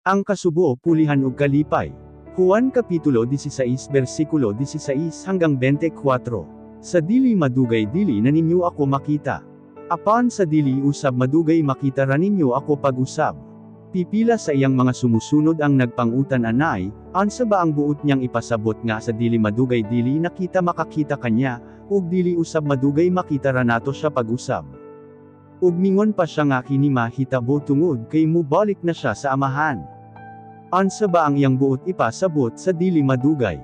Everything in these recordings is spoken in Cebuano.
Ang kasubo, pulihan ug kalipay. Juan Kapitulo 16 versikulo 16 hanggang 24. Sa dili madugay dili na ninyo ako makita. Apan sa dili usab madugay makita ra ninyo ako pag-usab. Pipila sa iyang mga sumusunod ang nagpangutan anay, "Unsa ba ang buot niyang ipasabot nga sa dili madugay dili na kita makakita kanya, ug dili usab madugay makita ra nato siya pag-usab? Ug mingon pa siya nga kini mahitabo tungod kay mubalik na siya sa Amahan. Unsa ba ang iyang buot ipasabot sa dili madugay?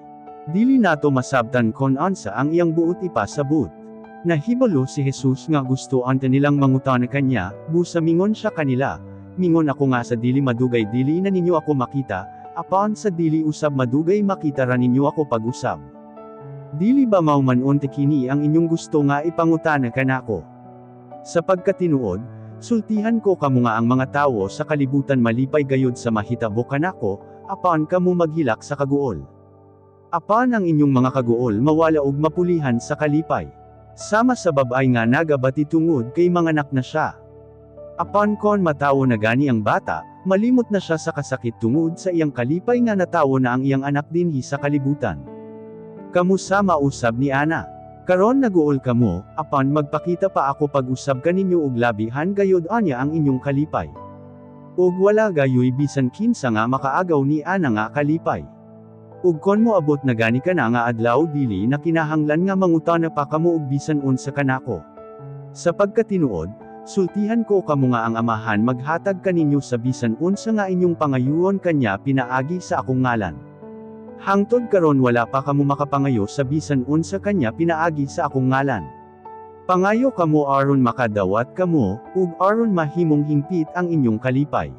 Dili nato masabtan kon unsa ang iyang buot ipasabot." Nahibalo si Jesus nga gusto unta nilang mangutana kanya, busa mingon siya kanila, "Mingon ako nga sa dili madugay dili na ninyo ako makita, apan sa dili usab madugay makita ra ninyo ako pag-usab. Dili ba mao man unta kini ang inyong gusto nga ipangutana kanako? Sa pagkatinuod, sultihan ko kamo nga ang mga tawo sa kalibutan malipay gayud sa mahitabo kanako, apan kamo maghilak sa kaguol. Apan ang inyong mga kaguol mawala ug mapulihan sa kalipay. Sama sa babay nga nagabati tungod kay manganak na siya. Apan kon matawo na gani ang bata, malimot na siya sa kasakit tungod sa iyang kalipay nga natawo na ang iyang anak dinhi sa kalibutan. Kamo sama usab ni ana. Karon naguol kamo, apan magpakita pa ako pag-usab kaninyo ug labihan gayud anya ang inyong kalipay. Ug wala gayoy bisan kinsa nga makaagaw ni ana nga kalipay. Ug kon moabot na gani kana nga adlaw, dili na kinahanglan nga mangutana pa kamo og bisan unsa kanako. Sa pagkatinuod, sultihan ko kamo nga ang Amahan maghatag kaninyo sa bisan unsa nga inyong pangayuon kanya pinaagi sa akong ngalan. Hangtod karon wala pa kamo makapangayo sa bisan unsa kanya pinaagi sa akong ngalan. Pangayo kamo aron makadawat kamo, ug aron mahimong hingpit ang inyong kalipay.